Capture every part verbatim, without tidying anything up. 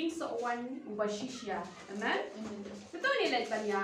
Soh waiñ uba shisha. Amen. Te to ngin leit ban ïa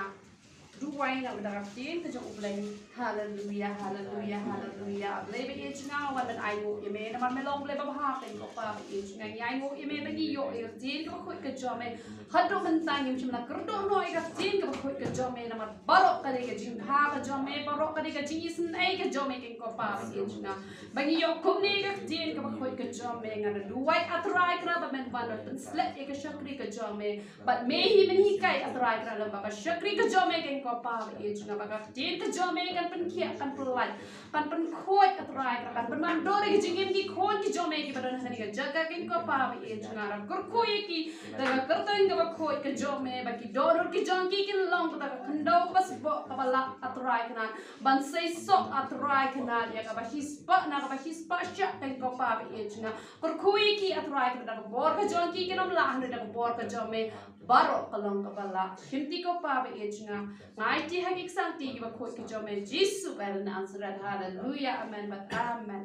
duwai na ka bynta ka ktien ka jong U Blei. Haleluya, haleluya, haleluya. A Blei ba ïeit jong nga, wan ban ainguh ïa me namar me long Blei babha, teng ko Pa ba ïeit jong nga. Ngi ainguh ïa me ba ngi ïoh ïa ka ktien kaba khuid ka jong me. Haduh mynta ngim shym la kyrduh noh ïa ka ktien kaba khuid ka jong me namar baroh ka dei ka jingbha ka jong me, baroh ka dei ka jingisynei ka jong me, teng ko Pa ba ïeit jong nga. Ba ngi ïoh kumne ïa ka ktien kaba khuid ka jong me, nga da duwai, A Trai Kynrad, ba men wan ban pynshlur ïa ka shakri ka jong me. Bad me hi men hikai, A Trai Kynrad, ba ka shakri ka jong me, teng ko Pa ba ïeit jong nga, ba ka ktien ka jong me kan pynkhiah, kan pynlait, kan pynkhuid, A Trai Kynrad, kan pynmyndur ïa ki jingim ki khun ki jong me kiba don ha kane ka jaka, teng ko Pa ba ïeit jong nga. Kyrkhu ïa ki da ka kyrteng kaba khuid ka jong me, ba ki dohnud ki jong ki kin long kata ka khyndew kaba sboh kaba lah, A Trai Kynrad, ban seisoh, A Trai Kynrad, ïa kaba shispah na kaba shispah shah, teng ko Pa ba ïeit jong nga. Kyrkhu ïa ki, A Trai Kynrad, da ka bor ka jong ki kin ym lah hynrei da ka bor ka jong me baroh ka long kaba lah. Shim ti ko Pa ba ïeit jong nga. Nga aiti ha ki ksangti kiba khuid ki jong me, Jisu ba na Nasareth. Haleluya, amen bad amen.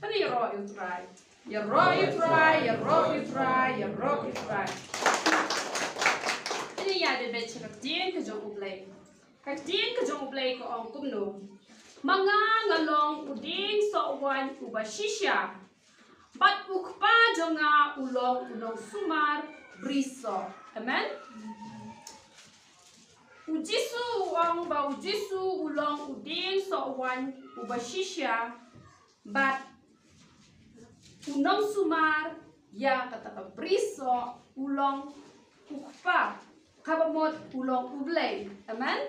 Pynïaroh ïa U Trai. Ïaroh ïa U Trai, ïaroh ïa U Trai, ïaroh ïa U Trai. Pynïaid beit sha ka ktien ka jong U Blei. Ka ktien ka jong U Blei ka ong kumno: Ma nga nga long u dieng soh waiñ uba shisha, bad U Kpa jong nga u long u nongsumar brisoh. Amen. U Jisu u ong ba u Jisu u long u dieng soh waiñ uba shisha, bad u nongsumar ïa kata ka brisoh u long U Kpa, kaba mut u long U Blei. Amen.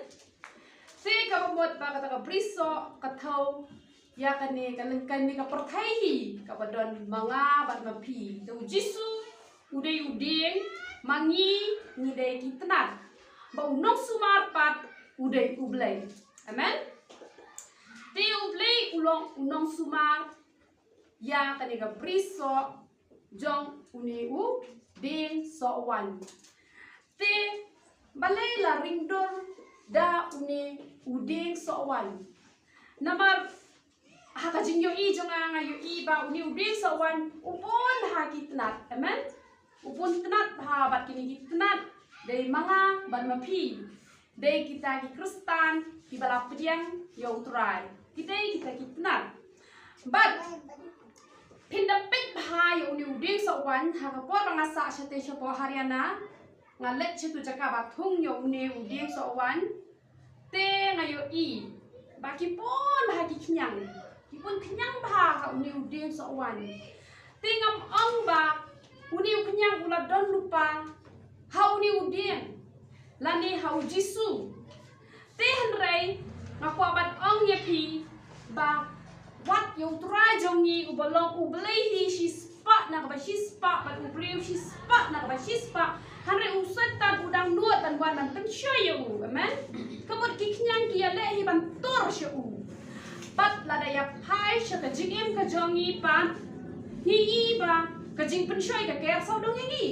Te kaba mut ba kata ka brisoh ka thew ïa kane ka lyngkane ka pyrthei hi kaba don ma nga bad ma phi. Te u Jisu u dei u dieng, ma ngi ngi dei ki tnat, bad u nongsumar pat u dei U Blei. Amen. Te U Blei u long u nongsumar ïa kane ka brisoh jong une u dieng soh waiñ. Te balei la ring dur da une u dieng soh waiñ? Namar ha ka jingïohi jong nga, nga ïohi ba une u dieng soh waiñ u bun ha ki tnat. Amen. U bun tnat bha, bad kine ki tnat dei ma nga bad ma phi. Dei kita ki Khristan kiba la pdiang ïa U Trai. Ki dei kita ki tnat. Bad phin da peit bha ïa une u dieng soh waiñ, ha ka por ba nga sah shatei shapoh Haryana, nga leit sha utu u jaka ba thung ïa une u dieng soh waiñ. Te nga ïohi ba ki bun bha ki khñiang, ki bun khñiang bha ha une u dieng soh waiñ. Te ngam ong ba une u khñiang u la don lypa ha une u dieng lane ha u Jisu. Te hynrei nga kwah ban ong ïa phi ba wat ïa U Trai jong ngi uba long U Blei hi shispah na kaba shispah bad u briew shispah na kaba shispah, hynrei u Soitan u dang nud ban wan ban pynshoi ïa u. Amen. Ka mut ki khñiang ki ïaleh hi ban tur sha u. Bad lada ïa phai sha ka jingim ka jong ngi pat, ngi i ba ka jingpynshoi ka ker sawdong ïa ngi.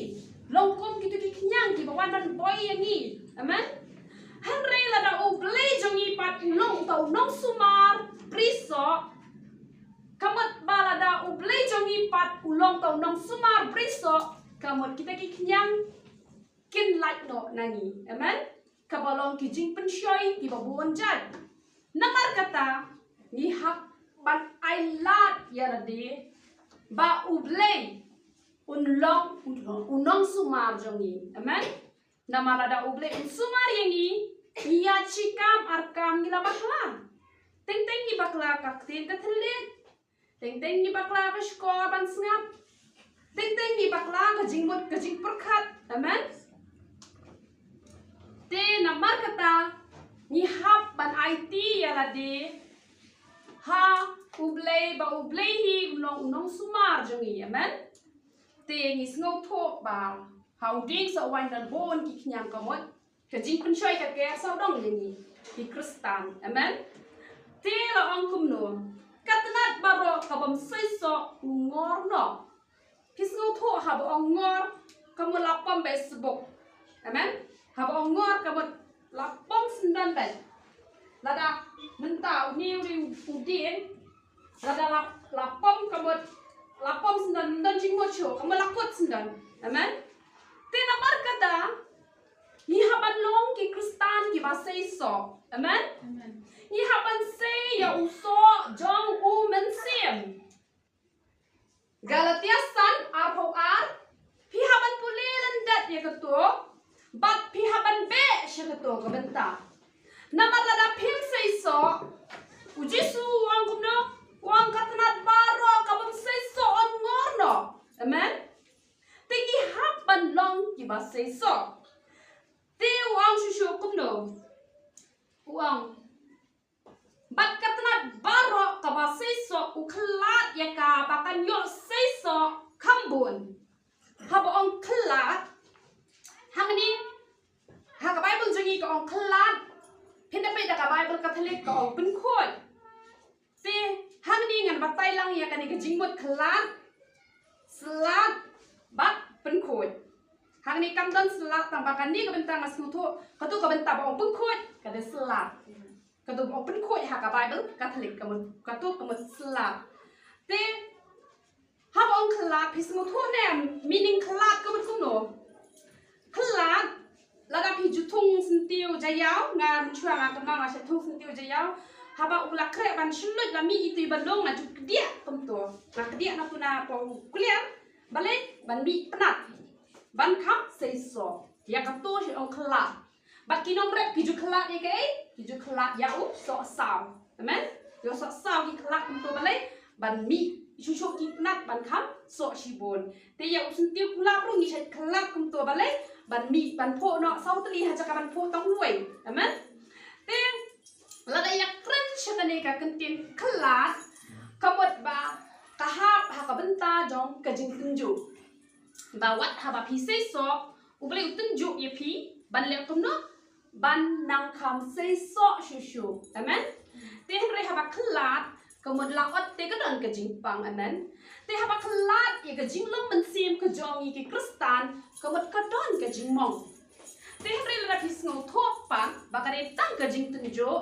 Long kum kitu ki khñiang kiba wan ban boi ïa ngi. Amen. Hynrei lada U Blei jong ngi pat u long uta u nongsumar brisoh, ka mut ba lada U Blei jong ngi pat u long uta u nongsumar brisoh, ka mut kita ki khñiang kin lait noh na ngi. Amen. Kaba long ki jingpynshoi kiba bun jait. Namar kata ngi hap ban ai lad ïa lade ba U Blei un long u nongsumar jong ngi. Amen. Namar lada U Blei un sumar ïa ngi, ngi ïa shi kam ar kam ngi la bakla. Teng teng ngi bakla ka ktien ka thylliej. Teng teng ngi bakla ka shkor ban sngap. Teng teng ngi bakla ka jingmut ka jingpyrkhat. Amen. Te namar kata ngi hap ban aiti ïa lade ha U Blei ba U Blei hi u long u nongsumar jong ngi. Amen. Te ngi sngewthuh ba ha u dieng soh waiñ don bun ki khñiang, ka mut ka jingpynshoi ka ker sawdong ïa ngi ki Khristan. Amen. Te la ong kumno: Ka tnat baroh kabym seisoh u ngor noh. Phi sngewthuh haba ong ngor ka mut la pom beit sbuk. Amen. Haba ong ngor ka mut la pom syndon beit. Lada mynta une u dieng, lada la, la pom ka mut la pom syndon, ym don jingmut shuh, ka mut la kut syndon. Amen. soh. Amen. Ngi hap ban sei ïa u soh jong u Mynsiem. Galatia san arphew ar. Phi hap ban pule lyndet ïa kato bad phi hap ban beh sha kato ka bynta. Namar lada phim sei soh, u Jisu u ong kumno? U ong ka tnat baroh ka bym sei soh yn ngor noh. Amen. Te ngi hap ban long kiba sei soh. Te u ong shuh shuh kumno? U ong, bad ka tnat baroh kaba sei soh u khlad ïa ka ba kan ïoh sei soh kham bun. Haba ong khlad, hangne ha ka Baibl jong ngi ka ong khlad. Phin da peit da ka Baibl Katholik ka ong pynkhuid. Te hangne ngan batai lang ïa kane ka jingmut khlad, slad bad pynkhuid. Hangne kam don slad, tang ba kane ka bynta nga sngewthuh, kato ka bynta ba ong pynkhuid ka dei slad. Kato ba ong pynkhuid ha ka Baibl Katholik ka mut, kato ka mut slad. Te haba ong khlad, phi sngewthuh ne meaning khlad ka mut kumno? Khlad, lada phi ju thung syntiew jaïaw, nga mynshuwa nga kynmaw nga shu thung syntiew jaïaw. Haba u la khreh ban shu luid la mih itu i ba long, nga ju kdiah kumto. Nga kdiah na tu na pdeng u kliar. Balei? Ban mih pnat. Ban kham sei soh. Ïa kato shu ong khlad. Bad ki nongrep ki ju khlad ïa kaei? Ki ju khlad ïa u sohsaw. Amen. Ïa u sohsaw ki khlad kumto balei? Ban mih shuh shuh ki pnat ban kham soh shibun. Te ïa u syntiew kulap ruh ngi shait khlad kumto balei? Ban mih, ban phuh noh saw tylli ha jaka ban phuh tang uwei. Amen. Te lada ïa kren sha kane ka kyntien khlad, ka mut ba ka hap ha ka bynta jong ka jingtynjuh. Ba wat haba phi sei soh, U Blei u tynjuh ïa phi ban leh kumno? Ban nang kham sei soh shuh shuh. Amen. Te hynrei haba khlad, ka mut la ot te ka don ka jingpang. Amen. Te haba khlad ïa ka jinglong mynsiem ka jong ngi ki Khristan, ka mut ka don ka jingmong. Te hynrei lada phi sngewthuh pat ba ka dei tang ka jingtynjuh,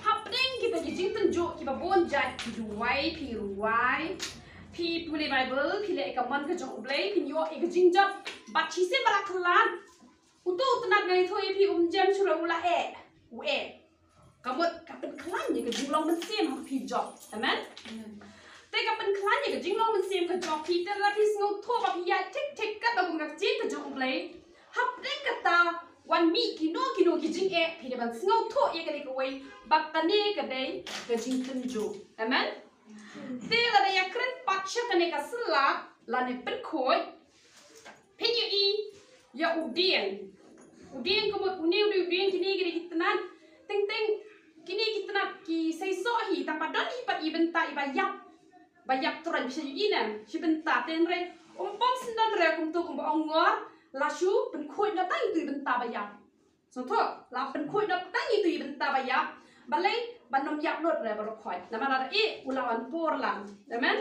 hapdeng kita ki jingtynjuh kiba bun jait, phi duwai, phi rwai, phi pule Baibl, phi leh ïa ka mon ka jong U Blei, phin ïoh ïa ka jingjop. Bad shisien ba la khlad, uto u tnat nga ïathuh ïa phi um jem shuh ruh u la eh, u eh. Ka mut ka pynkhlaiñ ïa ka jinglong mynsiem ha phi jop. Amen. Te ka pynkhlaiñ ïa ka jinglong mynsiem ka jop phi, te lada phi sngewthuh ba phi ïaid thik thik katba kum ka ktien ka jong U Blei, hapdeng kata wan mih kino kino ki jingeh, phi dei ban sngewthuh ïa kane kawei ba kane ka dei ka jingtynjuh. Amen. Te lada ïa kren pat sha kane ka slad lane pynkhuid, phin ïohi ïa u dieng. U dieng ka mut une u dei u dieng, kine ki dei ki tnat. Teng teng kine ki tnat ki sei soh hi, tang ba don hi pat i bynta iba ïap, ba ïap troiñ, phi sa ïohi ne, shi bynta. Te hynrei um pom sngewdon re kumto kumba ong ngor, la shu pynkhuid noh tang itu i bynta ba ïap. Sngewthuh, la pynkhuid noh tang itu i bynta ba ïap. Balei? Ban ym ïap lut re baroh khoit. Namar lada eh u la wan por lang. Amen.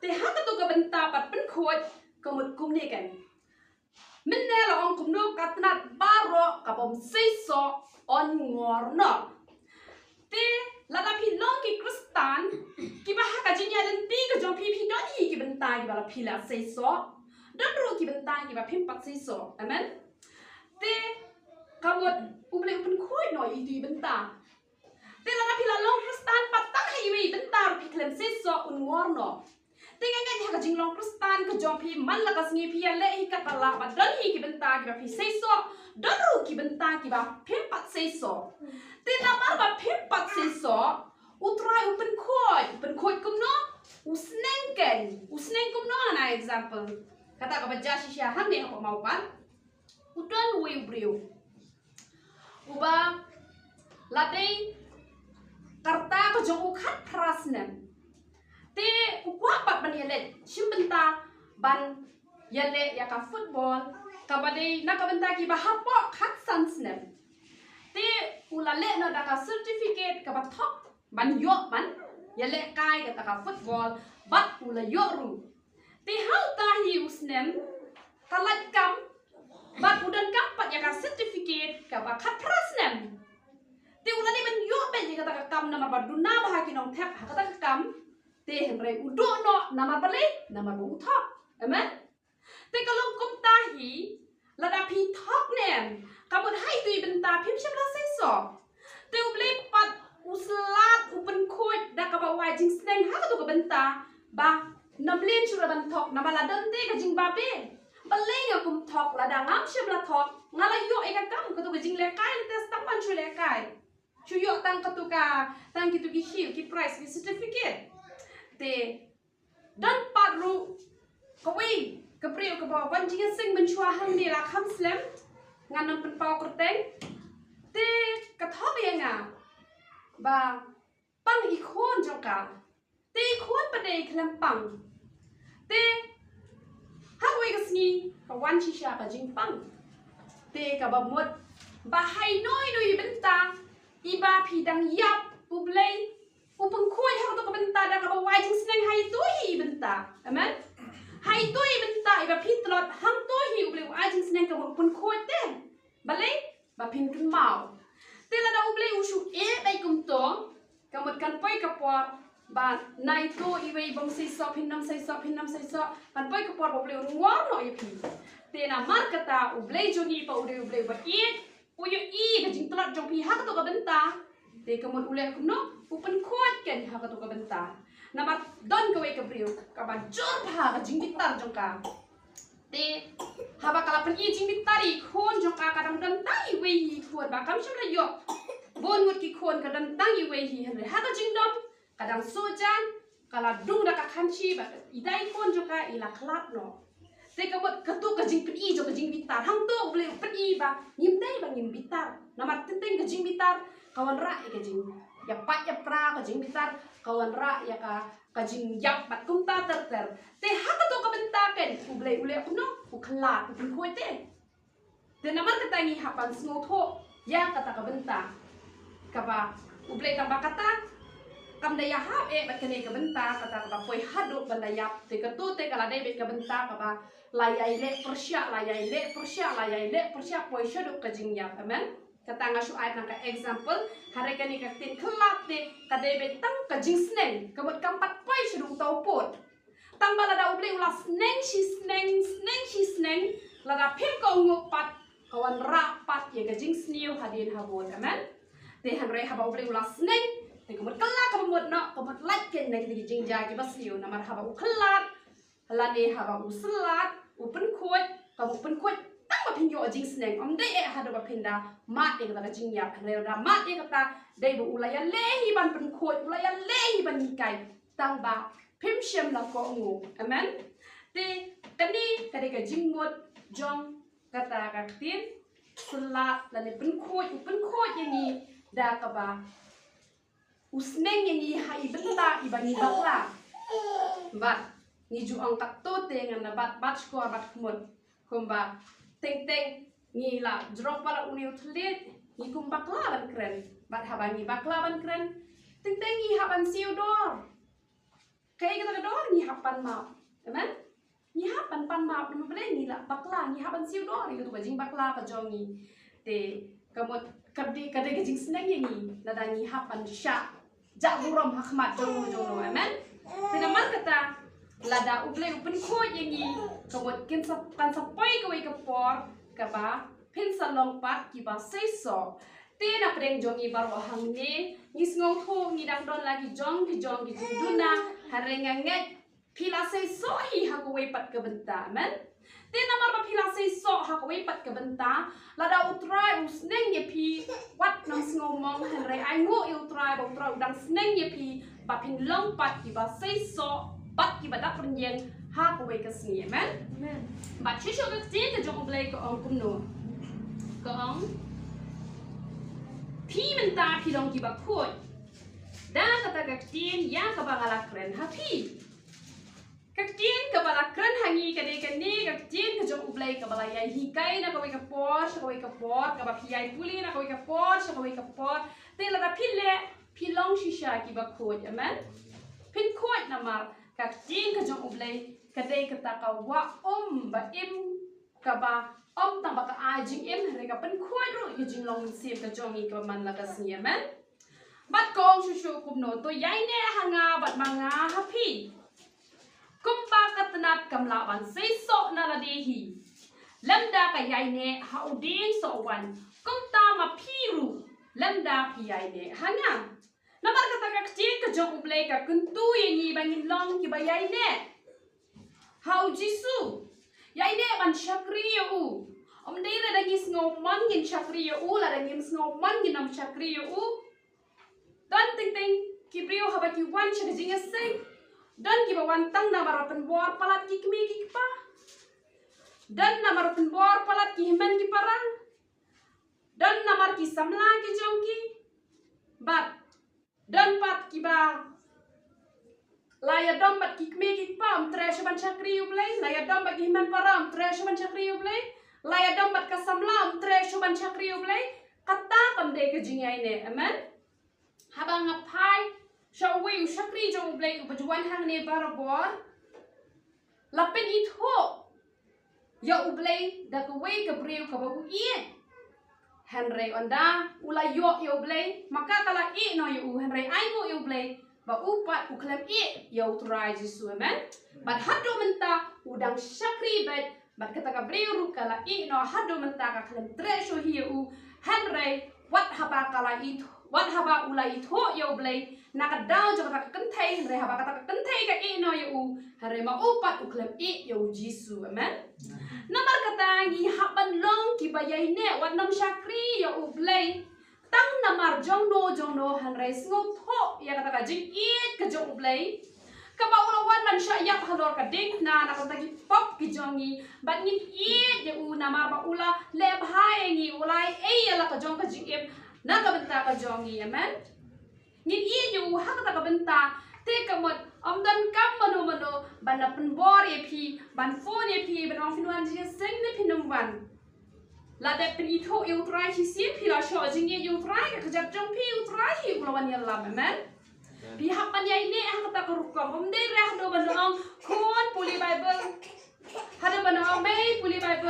Te ha kato ka bynta pat pynkhuid ka mut kumne kan. Mynne la ong kumno, ka tnat baroh ka bym sei soh yn ngor noh. Te lada phi long ki Khristan kiba ha ka jingïaid lynti ka jong phi, phi don hi ki bynta kiba la phi la sei soh. Don ruh ki bynta kiba phim pat sei soh. Amen. Te ka mut U Blei u pynkhuid noh itu i bynta. Te lada phi la long Khristan pat tang ha iwei i bynta ruh phi khlem sei soh, un ngor noh. Te nga ngeit ha ka jinglong Khristan ka jong phi man la ka sngi phi ïaleh hi katba lah ba don hi ki bynta kiba phi sei soh, don ruh ki bynta kiba phim pat sei soh. Te namar ba phim pat sei soh, U Trai u pynkhuid, u pynkhuid kumno? U sneng kan, u sneng kumno, na example. Kata kaba jia shisha hangne hapoh Mawpat. U don uwei u briew uba la dei ka rta ka jong u khatphra snem. Te u kwah pat ban ïaleh, shim bynta ban ïaleh ïa ka football, kaba dei na ka bynta kiba hapoh khatsan snem. Te u la leh noh da ka certificate kaba thok ban ïoh ban ïalehkai kata ka football, bad u la ïoh ruh. Te ha uta hi u snem, ka lait kam, bad u donkam pat ïa ka certificate kaba khatphra snem. Te u la dei ban ïoh beit ïa kata ka kam namar ba duna bha ki nongthep ha kata ka kam. Te hynrei u duh noh namar balei? Namar ba u thok. Amen. Te ka long kumta hi, lada phi thok ne em, ka mut ha itu i bynta phim shym la sei soh. Te U Blei pat u slad u pynkhuid da kaba u ai jingsneng ha kato ka bynta ba ym leh shuh ban thok, namar la don te ka jingbabe. Balei nga kum thok? Lada ngam shym la thok, nga la ïoh ïa ka kam, kato ka jinglehkai, te tang ban shu lehkai. Shu ïoh tang kato ka, tang kito ki shield, ki prize, ki certificate. Te don pat ruh kawei ka briew kaba wan jingïaseng mynshuwa hangne, la kham slem, ngan ym pynpaw kyrteng. Te ka thok ïa nga ba pang i khun jong ka. Te i khun pat dei khlem pang. Te ha kawei ka sngi ka wan shisha ka jingpang. Te kaba mut ba ha ino ino i bynta iba phi dang ïap, U Blei u pynkhuid ha kato ka bynta da kaba u ai jingsneng ha ito hi i bynta. Amen. Ha ito i bynta iba phi tlot, hangto hi U Blei u ai jingsneng, kaba u pynkhuid te. Balei? Ba phin kynmaw. Te lada U Blei u shu ïeh beit kumto, ka mut kan poi ka por ba na ito iwei bym seisoh, phin ym seisoh, phin ym seisoh, kan poi ka por ba U Blei u rungor noh ïa phi. Te namar kata U Blei jong ngi pat u dei U Blei uba ïeit, u ïohi ka jingtlot jong phi ha kato ka bynta. Te ka mut u leh kumno? U pynkhuid keiñ ha kato ka bynta. Namar don kawei ka briew kaba jur bha ka jingbitar jong ka. Te haba ka la pyni jingbitar ïa i khun jong ka, ka dang don tang iwei hi i khun, ba kam shym la ïoh bun ngut ki khun, ka don tang iwei hi. Hynrei ha ka jingdom ka dang suh jan, ka la dung da ka khanshi ba i dei i khun jong ka i la khlad noh. Te ka mut kato ka jingpyni jong ka jingbitar, hangto U Blei u pyni ba ngim dei ba ngim bitar. Namar teng teng ka jingbitar ka wanrah ïa ka jingïapait ïapra, ka jingbitar ka wanrah ïa ka, ka jingïap bad kumta ter ter. Te ha kato ka bynta keiñ U Blei u leh kumno? U khlad, u pynkhuid te. Te namar kata ngi hap ban sngewthuh ïa kata ka bynta kaba U Blei tang ba kata kam da ïahap eh bad kane ka bynta kata kaba poi haduh ban da ïap. Te kato te ka la dei beit ka bynta kaba la ïai leh pyrshah, la ïai leh pyrshah, la ïai leh pyrshah, poi shaduh ka jingïap. Amen. Kata nga shu ai tang ka example, hynrei kane ka ktien khlad te ka dei beit tang ka jingsneng, ka mut kam pat poi shaduh uta u pud. Tang ba lada U Blei u la sneng shi sneng, sneng shi sneng, lada phim kohnguh pat, ka wanrah pat ïa ka jingsniew hadien habud. Amen. Te hynrei haba U Blei u la sneng, te ka mut kylla kaba mut noh, ka mut lait keiñ na kita ki jingjia kiba sniew, namar haba u khlad lane haba u slad, u pynkhuid, ka mut pynkhuid tang ba phin ïoh jingsneng, ym dei eh haduh ba phin da mad ïa kata ka jingïap. Hynrei lada mad ïa kata, dei ba u la ïaleh hi ban pynkhuid, u la ïaleh hi ban hikai, tang ba phim shym la kohnguh. Amen. Te kane ka dei ka jingmut jong kata ka ktien slad lane pynkhuid, u pynkhuid ïa ngi da kaba u sneng ïa ngi ha i bynta iba ngi bakla. Bad ngi ju ong katto te, ngan da bat, bat shkor bat khmut. Kumba teng teng ngi la jrong para une u thylliej, ngi kum bakla ban kren. Bad haba ngi bakla ban kren, teng teng ngi hap ban siew dor. Kaei kata ka dor? Ngi hap pan map. Amen. Ngi hap ban pan map namar balei? Ngi la bakla, ngi hap ban siew dor ïa kata ka jingbakla ka jong ngi. Te ka mut ka dei, ka dei ka jingsneng ïa ngi lada ngi hap ban shah jah burom ha khmat jong no jong no. Amen. Te namar kata lada U Blei u pynkhuid ïa ngi, ka mut kin sa, kan sa poi kawei ka por kaba phin sa long pat kiba seisoh. Te na pdeng jong ngi baroh hangne, ngi sngewthuh ngi dang don la ki jong ki jong ki jingduna, hynrei nga ngeit phi la seisoh hi ha kawei pat ka bynta. Amen. Te namar ba phi la seisoh ha kawei pat ka bynta, lada U Trai u sneng ïa phi, wat nang sngewmong, hynrei ainguh ïa U Trai ba U Trai u dang sneng ïa phi ba phin long pat kiba seisoh bad kiba dap rynïeng ha kawei ka sngi. Amen. Amen. Bad shisha ka ktien ka jong U Blei ka ong kumno? Ka ong, phi mynta phi long kiba khuid da kata ka ktien ïa kaba nga la kren ha phi. Ka ktien kaba la kren ha ngi ka dei kane ka ktien ka jong U Blei kaba la ïai hikai na kawei ka por sha kawei ka por, kaba phi ïai pule na kawei ka por sha kawei ka por. Te lada phi leh, phi long shisha kiba khuid. Amen. Phin khuid namar ka ktien ka jong U Blei ka dei kata ka wah um ba im, kaba ym tang ba ka ai jingim, hynrei ka pynkhuid ruh ïa ka jinglong mynsiem ka jong ngi kaba man la ka sngi. Amen. Bad ka ong shuh shuh kumno? To ïaineh ha nga bad ma nga ha phi. Kumba ka tnat kam lah ban seisoh na lade hi, lymda ka ïaineh ha u dieng soh waiñ, kumta ma phi ruh lymda phi ïaineh ha nga. Namar kata ka ktien ka jong U Blei ka kyntu ïa ngi ba ngin long kiba ïaineh ha U Jisu. Ïaineh ban shakri ïa u. Ym dei re da ngi sngewmon ngin shakri ïa u, lada ngim sngewmon ngin ym shakri ïa u. Don teng teng ki briew haba ki wan sha ka jingïaseng, don kiba wan tang namar ba pynbor palat ki kmie ki kpa. Don namar ba pynbor palat ki hynmen ki para. Don namar ki samla ki jong ki. Bad don pat kiba la ïadom bad ki kmie ki kpa ym treh shuh ban shakri ïa U Blei, la ïadom bad ki hynmen para ym treh shuh ban shakri ïa U Blei, la ïadom bad ka samla ym treh shuh ban shakri ïa U Blei. Kata kam dei ka jingïaineh. Amen. Haba nga phai sha uwei u shakri jong U Blei uba ju wan hangne barabor, la pynithuh ïa U Blei da kawei ka briew kaba u ïeit. Hynrei ynda u la ïoh ïa U Blei, ma ka ka la ïeh noh ïa u, hynrei ainguh ïa U Blei ba u pat u khlem ïeh ïa U Trai Jisu. Amen. Bad haduh mynta u dang shakri beit, bad kata ka briew ruh ka la ïeh noh haduh mynta, ka khlem treh shuh hi ïa u. Hynrei wat haba ka la ïeit, wat haba u la ithuh ïa U Blei na ka daw jong kata ka kynthei, hynrei haba kata ka kynthei ka ïeh noh ïa u, hynrei ma u pat u khlem ïeh ïa U Jisu. Amen. Namar kata ngi hap ban long kiba ïaineh, wat nym shakri ïa U Blei tang namar jongno jongno, hynrei sngewthuh ïa kata ka jingïeit ka jong U Blei kaba u la wan ban shah ïap halor ka diengphna na ka bynta ki pop ki jong ngi. Bad ngin ïeit ïa u namar ba u la leh bha ïa ngi, u la ai ei ïa la ka jong ka jingim na ka bynta ka jong ngi. Amen. Ngin ïeit ïa u ha kata ka bynta. Te ka mut ym don kam mano mano ban da pynbor ïa phi, ban phone ïa phi ban ong phin wan jingïaseng ne phin ym wan. La dep pynithuh ïa U Trai shisien, phi la shoh jingïeit ïa U Trai, ka kjat jong phi U Trai hi u la wan ïalam. Amen. Phi hap ban ïaineh ha kata ka rukom. Ym dei re haduh ban da ong khun pule Baibl, haduh ban da ong mei pule Baibl,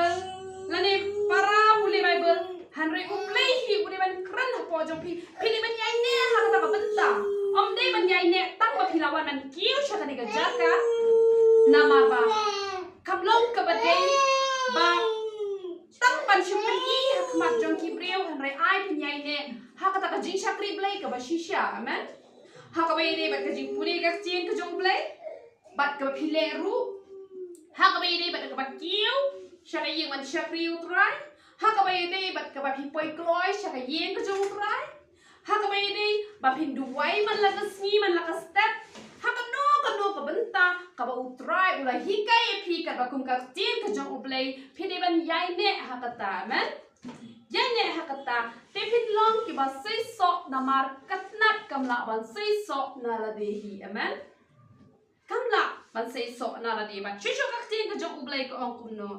lane para pule Baibl. Hynrei U Blei hi u dei ban kren hapoh jong phi. Phi dei ban ïaineh ha kata ka bynta. Ym dei ban ïaineh tang ba phi la wan ban kiew sha kane ka jaka. Namar ba kam long kaba dei ba tang ban shu pyni ha khmat jong ki briew, hynrei ai phin ïaineh ha kata ka jingshakri Blei kaba shisha. Amen. Ha kaba ïadei bad ka jingpule ka ktien ka jong U Blei, bad kaba phi leh ruh. Ha kaba ïadei bad kaba kiew sha ka ïing ban shakri U Trai. Ha kaba ïadei bad kaba phi poi kloi sha ka ïing ka jong U Trai. Ha kaba ïadei ba phin duwai man la ka sngi man la ka step. Ha kano kano ka bynta kaba U Trai u la hikai ïa phi katba kum ka ktien ka jong U Blei, phi dei ban ïaineh ha kata. Amen. Ïaineh ha kata te phin long kiba seisoh, namar ka tnat kam lah ban seisoh na lade hi. Amen. Kam lah ban seisoh na lade. Bad shuh shuh ka ktien ka jong U Blei ka ong kumno: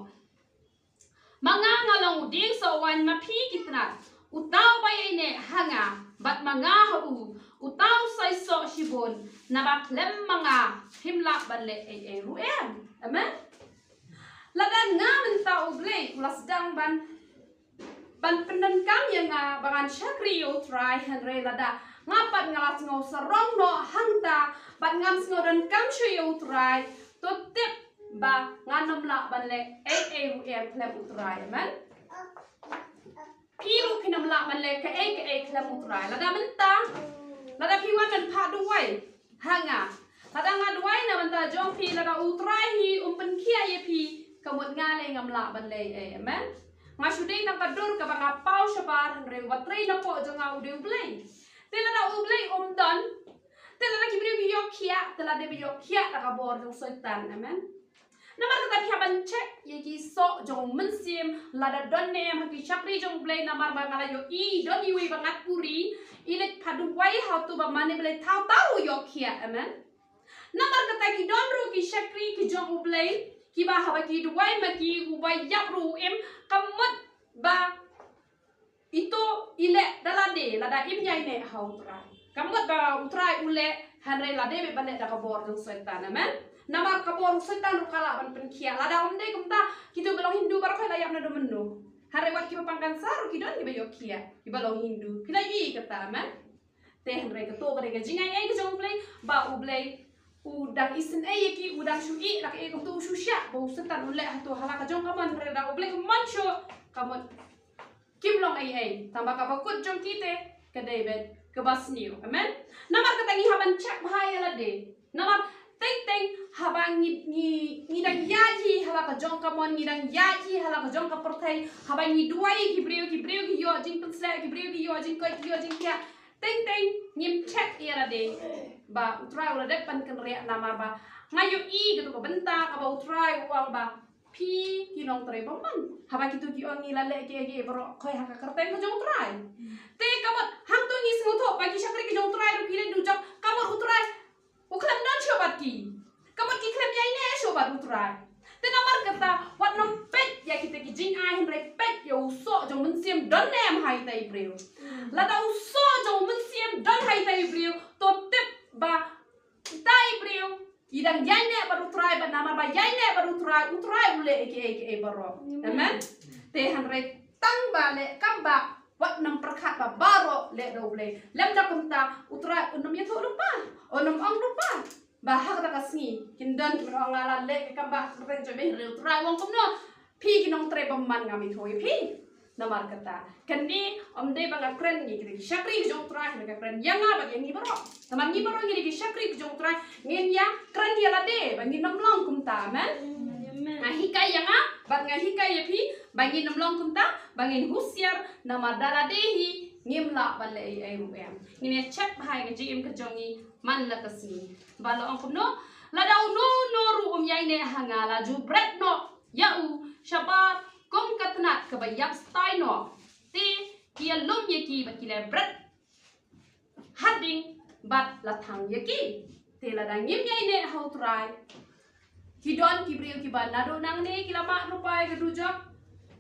Ma nga nga long u dieng soh waiñ, ma phi ki tnat. Uta uba ïaineh ha nga bad ma nga ha u, uta u seisoh shibun, naba khlem ma nga phim lah ban leh ei ei ruh em. Amen. Lada nga mynta U Blei u la sdang ban ban pyndonkam ïa nga ba ngan shakri ïa U Trai, hynrei lada nga pat nga la sngew sarong noh hangta bad ngam sngew donkam shuh ïa U Trai, to tip ba ngan ym lah ban leh ei ei ruh em khlem U Trai. Amen. Phi ruh phin ym lah ban leh kaei kaei khlem U Trai. Lada mynta, lada phi wan ban phah duwai ha nga, lada nga duwai na bynta jong phi, lada U Trai hi um pynkhiah ïa phi, ka mut nga leh ngam lah ban leh ei ei. Amen. Nga shu dei tang ka dur kaba nga paw shabar, hynrei U Trai napoh jong nga u dei U Blei. Te lada U Blei um don, te lada ki briew ki ïoh khiah, te la dei ba ïoh khiah da ka bor jong Soitan. Amen. Namar kata phi hap ban check ïa ki soh jong u mynsiem lada don ne em ha ki shakri jong U Blei, namar ba nga la ïohi don iwei ba ngat uri, i leit phah duwai ha uto uba mane Blei, thaw thaw u ïoh khiah. Amen. Namar kata ki don ruh ki shakri ki jong U Blei kiba haba ki duwai ma ki, uba ïap ruh u im, ka mut ba ito i leh da lade lada im ïaineh ha U Trai. Ka mut ba U Trai u leh, hynrei lade beit ban leh da ka bor jong Soitan. Amen. Namar ka bor jong Soitan ruh ka lah ban pynkhiah. Lada ym dei kumta, kito ba long Hindu baroh ki la ïap naduh mynno. Hynrei wat kiba pang cancer ruh ki don kiba ïoh khiah, kiba long Hindu. Phi la ïohi kata, amen. Te hynrei kato ka dei ka jingai ei ka jong U Blei, ba U Blei u dang isynei ïa ki, u dang shu ïeh la kaei kato u shu shah, ba u Soitan u leh hato ha la ka jong ka mon, hynrei lada U Blei u mon shuh, ka mut kim long ei ei. Tangba kaba kut jong ki te, ka dei beit kaba sniew. Amen. Namar kata ngi hap ban check bha ïa lade. Namar teng teng haba ngi, ngi, ngi dang ïaid hi ha la ka jong ka mon, ngi dang ïaid hi ha la ka jong ka pyrthei, haba ngi duwai ïa ki briew, ki briew ki ïoh jingpynshlur, ki briew ki ïoh jingkoit, ki ïoh jingkhiah. Teng teng ngim check ïa lade ba U Trai u la dep ban kynriah, namar ba nga ïohi katu ka bynta kaba U Trai u ong ba phi ki nongtrei bymman. Haba kito ki ong ngi la leh kiei kiei baroh, khoi ha ka kyrteng ka jong U Trai. Te ka mut hangto ngi sngewthuh ba ki shakri ka jong U Trai ruh ki leh dujok, ka mut U Trai u khlem don shuh bad ki. Ka mut ki khlem ïaineh shuh bad U Trai. Te namar kata wat nym peit ïa kita ki jingai, hynrei peit ïa u soh jong u Mynsiem don ne em ha ita i briew. Lada u soh jong u Mynsiem don ha ita i briew, to tip ba ita i briew i dang ïaineh bad U Trai, bad namar ba ïaineh bad U Trai, U Trai u leh ïa kiei kiei baroh. Amen. Te hynrei tang ba leh kam ba, wat nym pyrkhat ba baroh leh da U Blei. Lymda kumta U Trai un nym ïathuh lypa, un nym ong lypa ba ha kata ka sngi kin don kiba ong nga la leh kam ba ha ka kyrteng jong me, hynrei U Trai u ong kumno, phi ki nongtrei bymman, ngam ïathuh ïa phi. Namar kata kane ym dei ba nga kren ïa ki shakri ki jong U Trai, nga kren ïa nga bad ïa ngi baroh. Namar ngi baroh ngi dei ki shakri ki jong U Trai, ngin ïa kren ïa lade ba ngin nym long kumta. Amen. Nga hikai ïa nga bad nga hikai ïa phi ba ngin nym long kumta, ba ngin husiar, namar da lade hi ngim lah ban leh ei ei ruh em. Ngin ïa check bha ïa ka jingim ka jong ngi man la ka sngi. Ba la ong kumno, lada uno uno ruh um ïaineh ha nga, la ju bret noh ïa u shabar kum ka tnat kaba ïap stai noh. Te ki ïalum ïa ki bad ki la bret hading bad la thang ïa ki. Te lada ngim ïaineh ha U Trai, ki don ki briew kiba naduh nangne ki la mad lypa ïa ka dujok.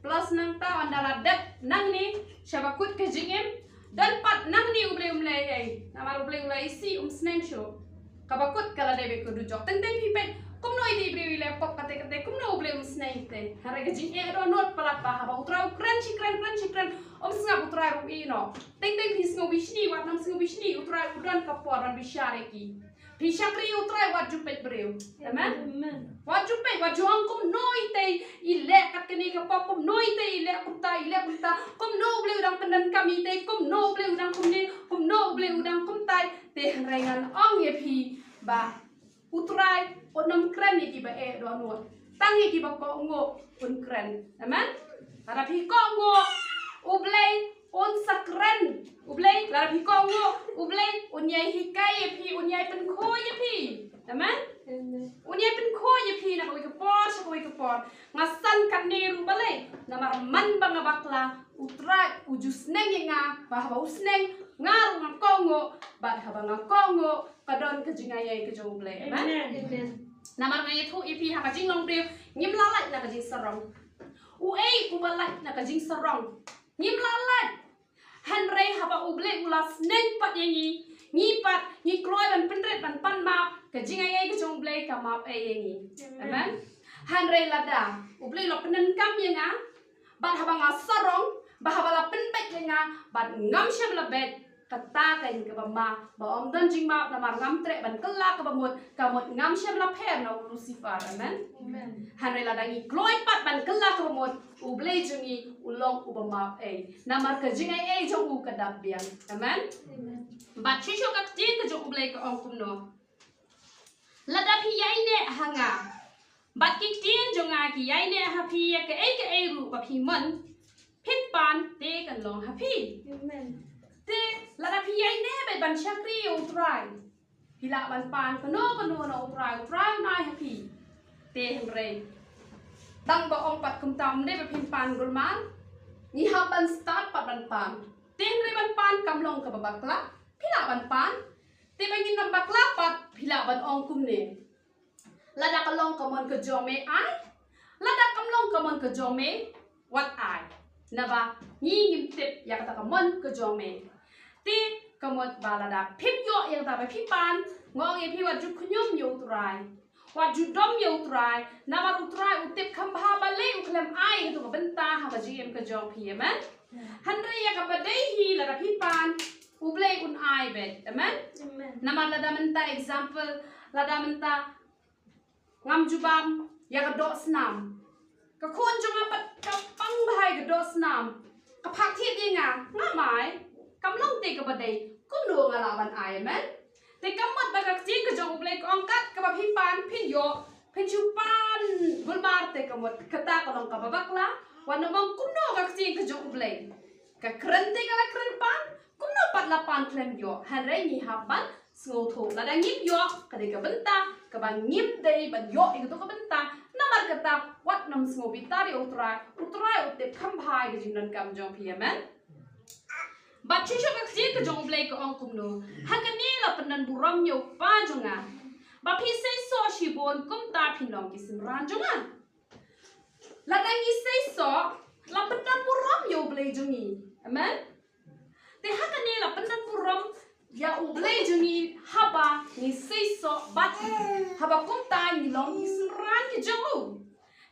Plus nangta ynda la dep nangne, shaba kut ka jingim, don pat nangne U Blei um leh ei ei. Namar U Blei u la isih, um sneng shuh. Kaba kut ka la dei beit ka dujok. Teng teng phi peit kumno ita i briew i leh pop kate kate, kumno U Blei um sneng ïa kata. Hynrei ka jingeh dohnud palat ba haba U Trai u kren shi kren, kren shi kren, um sngap U Trai ruh ïehnoh. Teng teng phi sngew bishni, wat nym sngew bishni, U Trai u don ka por ban bishar ïa ki. Phi shakri U Trai, wat ju peit briew. Amen. Amen. Wat ju peit, wat ju ong kumno ita i leh kat kane ka pop, kumno ita i leh kumta, i leh kumta, kumno U Blei u dang pyndonkam ita, kumno U Blei u dang kumne, kumno U Blei u dang kumtai. Te hynrei ngan ong ïa phi ba U Trai un nym kren ïa kiba eh dohnud, tang ïa kiba kohnguh un kren. Amen. Lada phi kohnguh, U Blei un sa kren. U Blei, lada phi kohnguh, U Blei un ïai hikai ïa phi, un ïai pynkhuid ïa phi. Amen. Amen. Un ïai pynkhuid ïa phi na kawei ka por sha kawei ka por. Nga san katne ruh balei? Namar man ba nga bakla, U Trai u ju sneng ïa nga, ba haba u sneng nga ruh nga kohnguh, bad haba nga kohnguh ka don ka jingaiei ka jong U Blei. Amen. Amen. Amen. Namar nga ïathuh ïa phi, ha ka jinglong briew ngim lah lait na ka jingsarong. Uei uba lait na ka jingsarong? Ngim lah lait. Hynrei haba U Blei u la sneng pat ïa ngi, ngi pat ngi kloi ban pynrit ban pan map, ka jingaiei ka jong U Blei ka map ei ïa ngi. Amen. Amen. Hynrei lada U Blei u la pyndonkam ïa nga, bad haba nga sarong, bad haba la pynbeit ïa nga, bad ngam shym la beit, kata ka dei kaba ma, ba ym don jingmap, namar ngam treh ban kylla kaba mut, ka mut ngam shym la pher na u Lucifer. Amen. Amen. Hynrei lada ngi kloi pat ban kylla kaba mut, U Blei jong ngi u long uba map ei. Namar ka jingaiei jong u ka dap biang. Amen. Amen. Bad shisha ka ktien ka jong U Blei ka ong kumno? Lada phi ïaineh ha nga, bad ki ktien jong nga ki ïaineh ha phi, ïa kaei kaei ruh ba phi mon, phin pan te kan long ha phi. Amen. Te lada phi ïaineh beit ban shakri ïa U Trai, phi lah ban pan kano kano na U Trai, U Trai un ai ha phi. Te hynrei tang ba ong pat kumta ym dei ba phin pan kulmar, ngi hap ban start pat ban pan. Te hynrei ban pan kam long kaba bakla, phi lah ban pan. Te ba ngin ym bakla pat, phi lah ban ong kumne: Lada ka long ka mon ka jong me, ai. Lada kam long ka mon ka jong me, wat ai. Naba ngi ngim tip ïa kata ka mon ka jong me. Te ka mut ba lada phim ïoh ïa kata ba phi pan, nga ong ïa phi, wat ju khñium ïa U Trai, wat ju dom ïa U Trai. Namar U Trai u tip kham bha balei u khlem ai ïa katu ka bynta ha ka jingim ka jong phi. Amen. Hynrei ïa kaba dei hi, lada phi pan, U Blei un ai beit. Amen. Amen. Namar lada mynta example, lada mynta ngam ju bam ïa ka doh snam, ka khun jong nga pat ka pang bha ïa ka doh snam, ka phah thied ïa nga, ngam ai. Kam long te kaba dei kumno nga lah ban ai, amen. Te ka mut ba ka ktien ka jong U Blei ka ong kat kaba phi pan phin ïoh, phin shu pan gulmar te ka mut kata ka long kaba bakla. Wat nym ong kumno ka ktien ka jong U Blei. Ka kren te ka la kren pan, kumno pat la pan khlem ïoh. Hynrei ngi hap ban sngewthuh lada ngim ïoh ka dei ka bynta kaba ngim dei ban ïoh ïa kato ka bynta. Namar kata wat nym sngewbitar ïa U Trai, U Trai u tip kham bha ïa ka jingdonkam jong phi, amen. Bad shisha ka ktien ka jong U Blei ka ong kumno, ha kane la pyndon burom ïa U Kpa jong nga ba phi seisoh shibun kumta phin long ki synran jong nga. Lada ngi seisoh la pyndon burom ïa U Blei jong ngi. Amen. Te ha kane la pyndon burom ïa U Blei jong ngi haba ngi seisoh bad haba kumta ngi long ki synran ki jong u.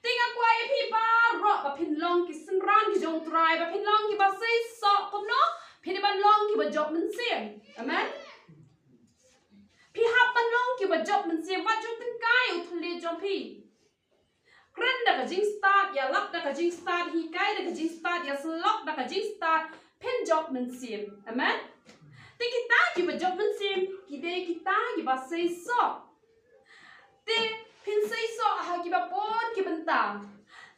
Te nga kwah ïa phi baroh ba phin long ki synran ki jong U Trai, ba phin long kiba seisoh kumno, phin ban long kiba jop mynsiem. Amen. Phi hap ban long kiba jop mynsiem, wat ju tyngkai u thylliej jong phi. Kren da ka jingstad, ïalap da ka jingstad, hikai da ka jingstad, ïasyllok da ka jingstad, phin jop mynsiem. Amen. Te kita kiba jop mynsiem ki dei kita kiba seisoh. Te phin seisoh ha kiba bun ki bynta.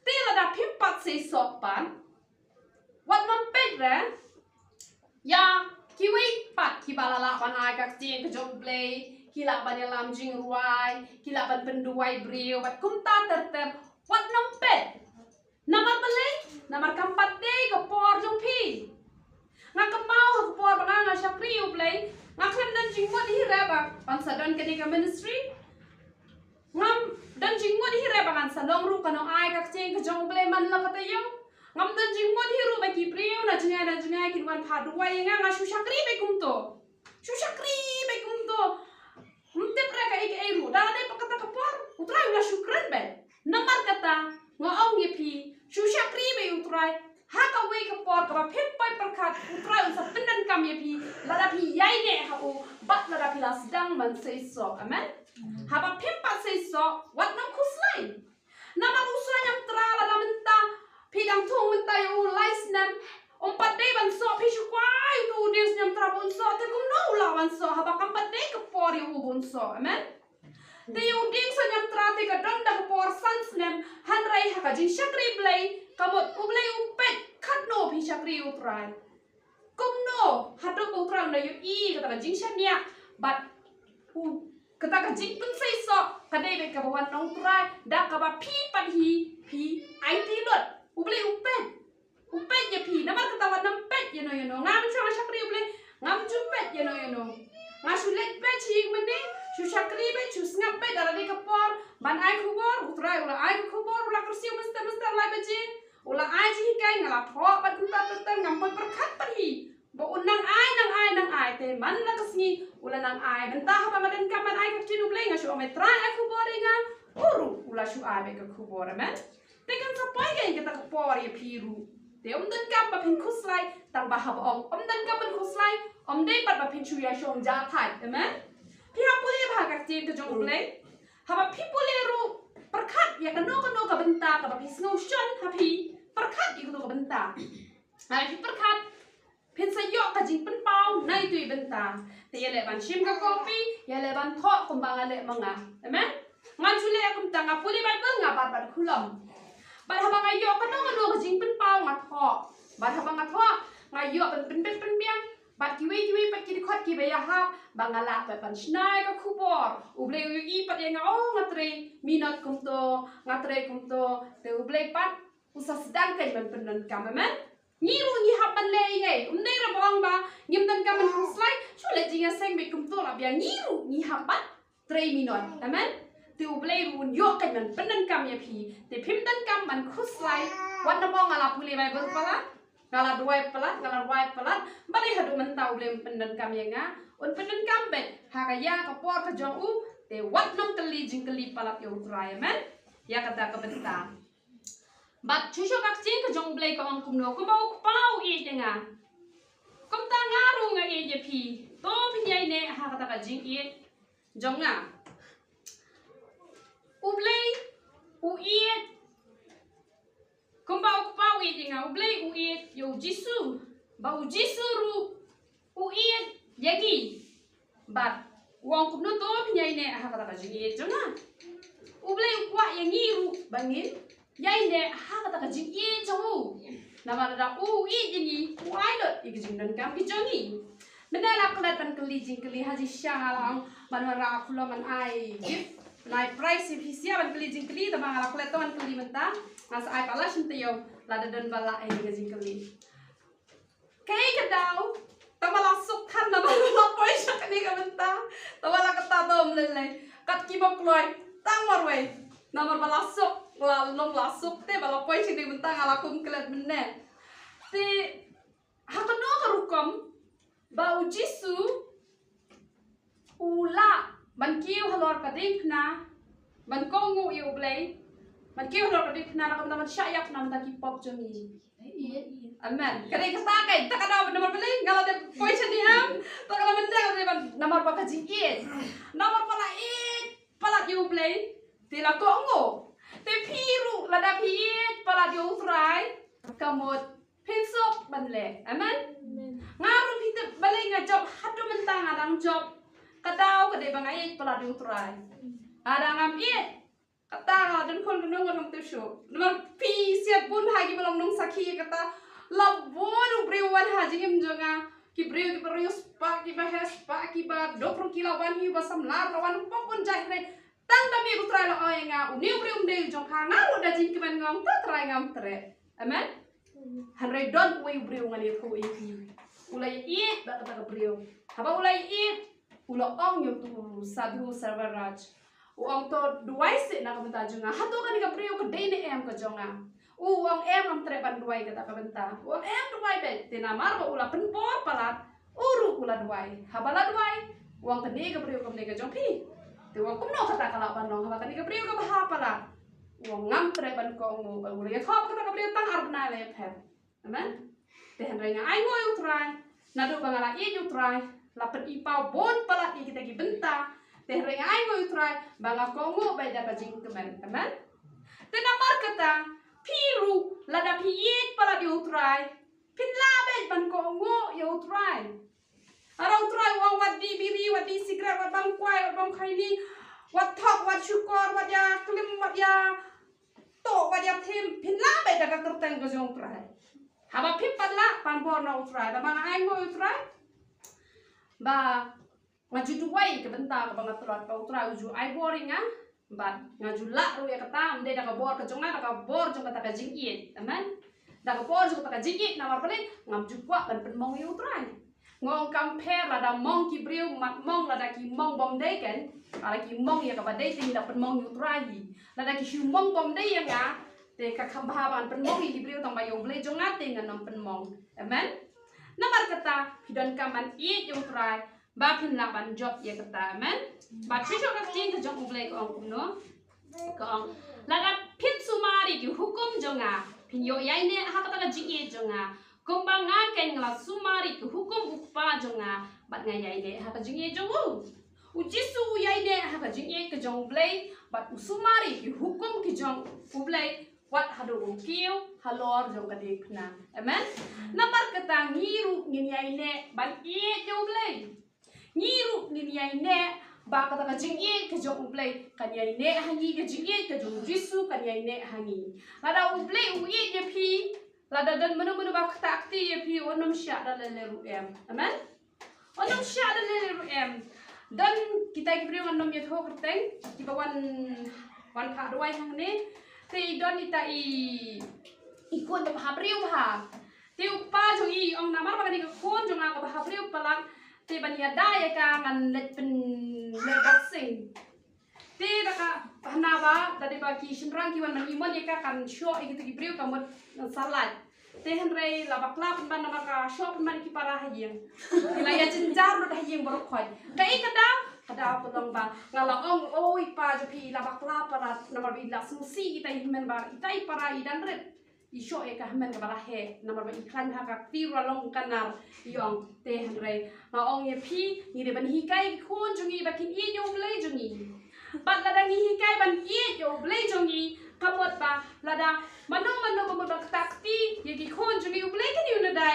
Te lada phim pat seisoh pat, wat nym peit re ïa kiwei pat kiba la lah ban ai ka ktien ka jong U Blei, ki lah ban ïalam jingrwai, ki lah ban pynduwai briew bad kumta ter ter. Wat nym peit. Namar balei? Namar kam pat dei ka por jong phi. Nga kynmaw ha ka por ba nga nga shakri U Blei, nga khlem don jingmut hi re ba ban sa don kane ka ministry. Ngam don jingmut hi re ba ngan sa long ruh ka nongai ka ktien ka jong U Blei man la ka taïew. Ngam don jingmut hi ruh ba ki briew na jngai na jngai kin wan phah duwai ïa nga, nga shu shakri beit kumto. Shu shakri beit kumto. Ym tip re kaei kaei ruh. Da la dei pat kata ka por, U Trai u la shu kren beit. Namar kata nga ong ïa phi, shu shakri beit U Trai. Ha kawei ka por kaba phim poi pyrkhat, U Trai un sa pyndonkam ïa phi lada phi ïaineh ha u bad lada phi la sdang ban seisoh. Amen. Haba phim pat seisoh, wat nym khuslai. Namar u soh ñiamtra lada mynta phi dang thung mynta ïa u lai snem, um pat dei ban soh, phi shu kwah ïa uto u dieng soh ñiamtra ba un soh, te kumno u lah ban soh haba kam pat dei ka por ïa u ba un soh. Amen. Te ïa u dieng soh ñiamtra te ka don da ka por san snem, hynrei ha ka jingshakri Blei, ka mut U Blei u peit katno phi shakri U Trai. Kumno haduh ba U Trai un da ïohi kata ka jingshaniah bad u, kata ka jingpynseisoh ka dei beit kaba wan na U Trai, da kaba phi pat hi phi aiti lut. U Blei u peit. U peit ïa phi, namar kata wat nym peit ïano ïano. Nga mynshuwa nga shakri U Blei, ngam ju peit ïano ïano. Nga shu leit beit sha ïing mane, shu shakri beit, shu sngap beit, da la dei ka por ban ai khubor, U Trai u la ai ka khubor, u la kyrsiew mynstep mynstep lai baje. U la ai jinghikai, nga la thoh bad kumta ter ter, ngam poi pyrkhat pat hi ba un nang ai, nang ai, nang ai, te man la ka sngi u la nang ai. Mynta haba nga donkam ban ai ka ktien U Blei, nga shu ong, me Trai ai khubor ïa nga, u ruh u la shu ai beit ka khubor. Amen. Te kan sa poi kein kata ka por ïa phi ruh. Te ym donkam ba phin khuslai, tang ba haba ong ym donkam ban khuslai, ym dei pat ba phin shu ïa shong ja thait. Amen. Phi hap pule bha ka ktien ka jong U Blei. Haba phi pule ruh, pyrkhat ïa kano kano ka bynta kaba phi sngew shon ha phi, pyrkhat ïa kano ka bynta. Haba phi pyrkhat, phin sa ïoh ka jingpynpaw na ito i bynta. Te ïaleh ban shim ka kopi, ïaleh ban thoh kumba nga leh ma nga. Amen. Nga ju leh kumta, nga pule Baibl, nga bat bat khulom. Bad haba nga ïoh kano kano ka jingpynpaw nga thoh. Bad haba nga thoh, nga ïoh ban pynbit pynbiang bad kiwei kiwei pat ki dkhot kiba ïahap, ba nga lah pat ban shna ïa ka khubor. U Blei u ïohi pat ïa nga, oh, nga trei minot kumto, nga trei kumto. Te U Blei pat u sa sdang kein ban pyndonkam. Amen. Ngi ruh ngi hap ban leh ïa ngi. Um dei re ba ong ba ngim donkam ban khuslai, shu leh jingïaseng beit kumto la biang. Ngi ruh ngi hap ban trei minot. Amen. Te U Blei ruh un ïoh kein ban pyndonkam ïa phi. Te phim donkam ban khuslai. Wat nym ong nga la pule Baibl palat, nga la duwai palat, nga la rwai palat. Balei haduh mynta U Blei um pyndonkam ïa nga? Un pyndonkam beit ha ka ïa ka por ka jong u. Te wat nym kylli jingkylli palat ïa U Trai. Amen. Ïa kata ka bynta. Bad shisha ka ktien ka jong U Blei ka ong kumno, kumba U Kpa u ïeit ïa nga, kumta nga ruh nga ïeit ïa phi. To phin ïaineh ha kata ka jingïeit jong nga. U Blei u ïeit, kumba U Kpa u ïeit ïa nga, U Blei u ïeit ïa U Jisu, ba U Jisu ruh u ïeit ïa ngi. Bad u ong kumno to phin ïaineh ha kata ka jingïeit jong nga. U Blei u kwah ïa ngi ruh ba ngin ïaineh ha kata ka jingïeit jong u. Namar lada u ïeit ïa ngi, u ai lut ïa ka jingdonkam ka jong ngi. Mynta la klet ban kylli jingkylli ha jingshisha nga la ong ban wanrah khulom ban ai gift, ban ai prize ïa phi sha ban kylli jingkylli, tangba nga la klet to ban kylli mynta. Nga sa ai palat shynna ïa u lada don ba lah ïa ka jingkylli. Kaei ka daw tang ba la suk than namar ba la poi sha kane ka bynta. Tang ba la kata dom lei lei kat ki ba kloi tang marwei. Namar ba la suk, la long la suk te ba la poi sha kane ka bynta, nga la kum klet mynne. Te ha kano ka rukom ba U Jisu u lah ban kiew halor ka diengphna, ban kohnguh ïa U Blei, ban kiew halor ka diengphna na ka bynta ban shah ïap na ka bynta ki pop jong ngi. Amen. Ka dei kata ka, kata ka daw namar balei nga la dep poi shane em. Kata ka daw mynta ka dei ban namar ba ka jingïeit. Namar ba la ïeit palat ïa U Blei te la kohnguh. Te phi ruh lada phi ïeit palat ïa U Trai, ka mut phin suk ban leh. Amen. Nga ruh phi tip balei nga jop haduh mynta nga dang jop. Ka daw ka dei ba nga ïeit palat ïa U Trai. Lada ngam ïeit, kata nga don khun don nong ngam tip shuh. Namar phi siat bun ha ki ba long nongsakhi kata. La bun u briew wan ha jingim jong nga. Ki briew ki ba riewspah, ki ba heh spah, ki ba duk ruh ki la wan, ki ba samla la wan, bun bun jait re. Tang da mih U Trai la ong ïa nga, une u briew um dei jong pha, nga ruh da jingkmen nga ong, to Trai ngam treh. Amen. Hynrei don uwei u briew ngan ïathuh ïa phi. U la ïeit bad kata ka briew. Haba u la ïeit, u la ong ïa uto u sadhu Serveraj. U ong to duwai seh na ka bynta jong nga. Hato kane ka briew ka dei ne em ka jong nga? U ong em, ngam treh ban duwai kata ka bynta. U ong em, duwai beit. Te namar ba u la pynbor palat, u ruh u la duwai. Haba la duwai, u ong kane ka briew kam dei ka jong phi. Te u ong kumno kata ka lah ban long haba kane ka briew ka bha palat. U ong ngam treh ban kohnguh. U la ïathuh ba kata ka briew tang ar bnai la ïapher. Amen. Te hynrei nga ainguh ïa U Trai, naduh ba nga la ïeit ïa U Trai, la pyni paw bun palat ïa kita ki bynta. Te hynrei nga ainguh ïa U Trai ba nga kohnguh beit da ka jingkmen. Amen. Te namar kata, phi ruh lada phi ïeit palat ïa U Trai, phin lah beit ban kohnguh ïa U Trai. Lada U Trai u ong wat die biri, wat die sikret, wat bam kwai, wat bam khaini, wat thok, wat shukor, wat ïa klim, wat ïa toh, wat ïa thim, phin lah beit da ka kyrteng ka jong U Trai. Haba phim pat lah, pan bor na U Trai. Ba ma nga ainguh ïa U Trai ba nga ju duwai ka bynta kaba nga tlot, ba U Trai u ju ai bor ïa nga. Bad nga ju lah ruh ïa kata, ym dei da ka bor ka jong nga, da ka bor jong kata ka jingïeit. Amen. Da ka bor jong kata ka jingïeit, namar balei? Ngam ju kwah ban pynmong ïa U Trai. Nga ong kam pher lada mong ki briew, mat mong lada ki mong bym dei, kan? Lada ki mong ïa kaba dei te ngi da pynmong ïa U Trai hi. Lada ki shu mong bym dei ïa nga, te ka kham bha ban pynmong ïa ki briew, tangba ïa U Blei jong nga te ngan ym pynmong. Amen. Namar kata, phi donkam ban ïeit ïa U Trai ba phin lah ban jop ïa kata. Amen. Bad shisha ka ktien ka jong U Blei ka ong kumno? Ka ong, lada phin sumar ïa ki hukum jong nga, phin ïoh ïaineh ha kata ka jingïeit jong nga, kumba nga keiñ nga la sumar ïa ki hukum U Kpa jong nga, bad nga ïaineh ha ka jingïeit jong u. U Jisu u ïaineh ha ka jingïeit ka jong U Blei, bad u sumar ïa ki hukum ki jong U Blei, wat haduh u kiew halor jong ka diengphna. Amen. Namar kata ngi ruh ngin ïaineh ban ïeit ïa U Blei. Ngi ruh ngin ïaineh ba kata ka jingïeit ka jong U Blei kan ïaineh ha ngi, ka jingïeit ka jong U Jisu kan ïaineh ha ngi. Lada U Blei u ïeit ïa phi, lada don mano mano ba ktah kti ïa phi, wat nym shah da lei lei ruh em. Amen. Wat nym shah da lei lei ruh em. Don kita ki briew ngan nym ïathuh kyrteng, kiba wan, wan phah duwai hangne. Te i don ita i, i khun ba bhabriew bha. Te u kpa jong i ong namar ba kane ka khun jong nga ka bhabriew palat, te ban ïada ïa ka ngan leit pynleit boxing. Te da ka hana ba da dei ba ki shynrang ki wan ban imon ïa ka, kan shoh ïa kito ki briew ka mut ngan sa lait. Te hynrei la bakla pynban namar ka shoh pynban ki para ha ïing. Ki la ïa jynjar lut ha ïing baroh khoit. Kaei ka daw? Ka daw ka long ba nga la ong, oi pa jong phi, la bakla para namar ba i la sngewsih ita i hynmen ba ita i para i dang rit. I shoh ïa ka hynmen kaba la heh, namar ba i khlaiñ ha ka kti ruh la long ka nar, i ong. Te hynrei nga ong ïa phi, ngi dei ban hikai ki khun jong ngi ba kin ïeit ïa U Blei jong ngi. Bad lada ngi hikai ban ïeit ïa U Blei jong ngi, ka mut ba lada mano mano ba mut ba ktah kti ïa ki khun jong ngi, U Blei kin ïoh nadai.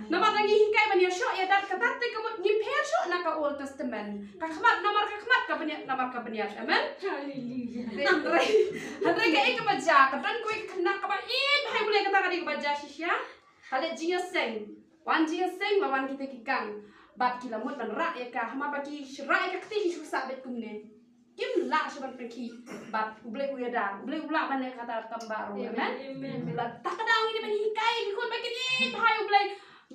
Namar ngi hikai ban ïa shoh ïa dat kata te ka mut ngi pher shoh na ka Old Testament. Ka khmat namar ka khmat ka bniat namar ka bniat. Amen. Hallelujah. Hynrei hynrei ka ïa ka ba ja ka don kawei ka khynnah kaba ïeit hai bule kata ka dei ka ba ja shisha. Ka leh jingïaseng. Wan jingïaseng la wan kita ki kang. Bad ki la mut ban rah ïa ka hama ba ki rah ïa ka kti ki shu sah bad kumne. Kim lah shuh ban pynkhih bad U Blei u ïada, U Blei u lah ban leh kata kam baroh. Amen. Amen. Bad ta ka daw ngi dei ban hikai ki khun ba kin ïeit ha U Blei.